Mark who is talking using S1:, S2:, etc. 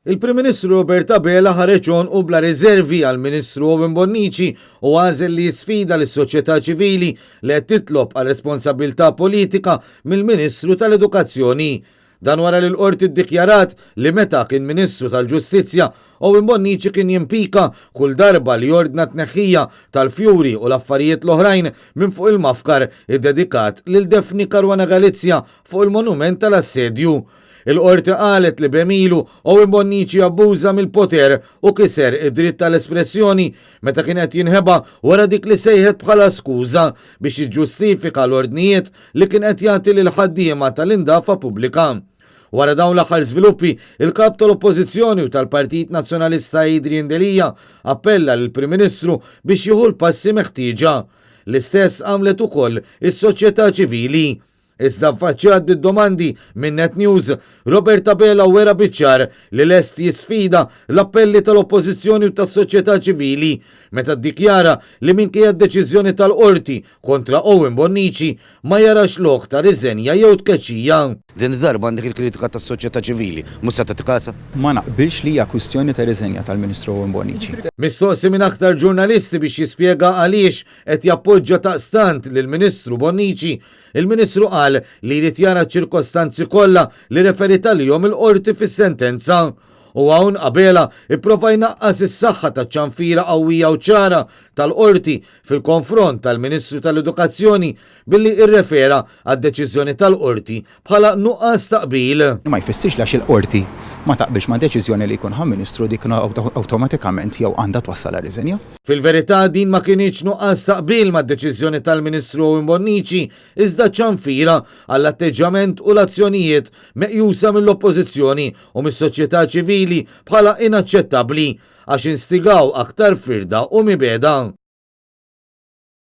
S1: Il-Prim Ministru Robert Abela ħareġ għonqu bla riżervi għall-Ministru Owen Bonnici u għażel li jisfida lis-soċjetà ċivili li qed titlob għal responsabbiltà politika mill-Ministru tal-Edukazzjoni. Dan wara li l-Qorti ddikjarat li meta kien Ministru tal-Ġustizzja, Owen Bonnici kien jimpika kull darba li jordna t-tneħħija tal-fjuri u l-affarijiet l-oħrajn minn fuq il-mafkar iddedikat lil Daphne Caruana Galizia fuq il-Monument tal-Assedju. Il-Qorti qalet li b'għemilu Owen Bonnici abbuża mill-poter u kiser id-dritt tal-espressjoni meta kien qed jinħeba wara dik li sejħet bħala skuża biex jiġġustifika l-ordnijiet li kien qed jagħti lill-ħaddiema tal-indafa pubblika. Wara dawn l-aħħar żviluppi, il-Kap tal-Oppożizzjoni u tal-Partit Nazzjonalista Adrian Delia appella lill-Prim Ministru biex jieħu l-passi meħtieġa. L-istess għamlet ukoll is-soċjetà ċivili. Iżda affaċċjat bid-domandi minn Net News, Robert Abela wera biċ-ċar li lest jisfida l-appelli tal-Oppożizzjoni u tas-soċjetà ċivili meta ddikjara li minkejja d-deċiżjoni tal-Qorti kontra Owen Bonnici ma jarax lok ta' riżenja jew tkeċċija.
S2: Din id-darba għandek il-kritika tas-soċjetà ċivili, mhux se tagħti kasha?
S3: Ma naqbilx li hija kwistjoni ta' riżenja tal-Ministru Owen Bonnici.
S1: Mistoqsi minn aktar ġurnalisti biex jispjega għaliex qed jappoġġa daqstant lill-Ministru Bonnici, Il-Ministru qal li jrid jara ċ-ċirkostanzi kollha li referiet għalihom il-Qorti fis-sentenza. U hawn Abela ipprova jnaqqas is-saħħa taċ-ċanfira qawwija u ċara tal-Qorti fil-konfront tal-Ministru tal-Edukazzjoni billi rrefera għad-deċiżjoni tal-Qorti bħala nuqqas ta' qbil.
S3: Ma jfissirx li għax il-Qorti ma taqbilx ma' deċiżjoni li jkun ħa Ministru dik awtomatikament jew għandha twassal għar-riżenja.
S1: Fil-verità din ma kinitx nuqqas ta' qbil mad-deċiżjoni tal-Ministru Owen Bonnici iżda ċanfira għall-atteġġjament u l-azzjonijiet meqjusa mill-Oppożizzjoni u mis-soċjetà ċivili bħala inaċċettabbli għax instigaw aktar firda u mibegħda.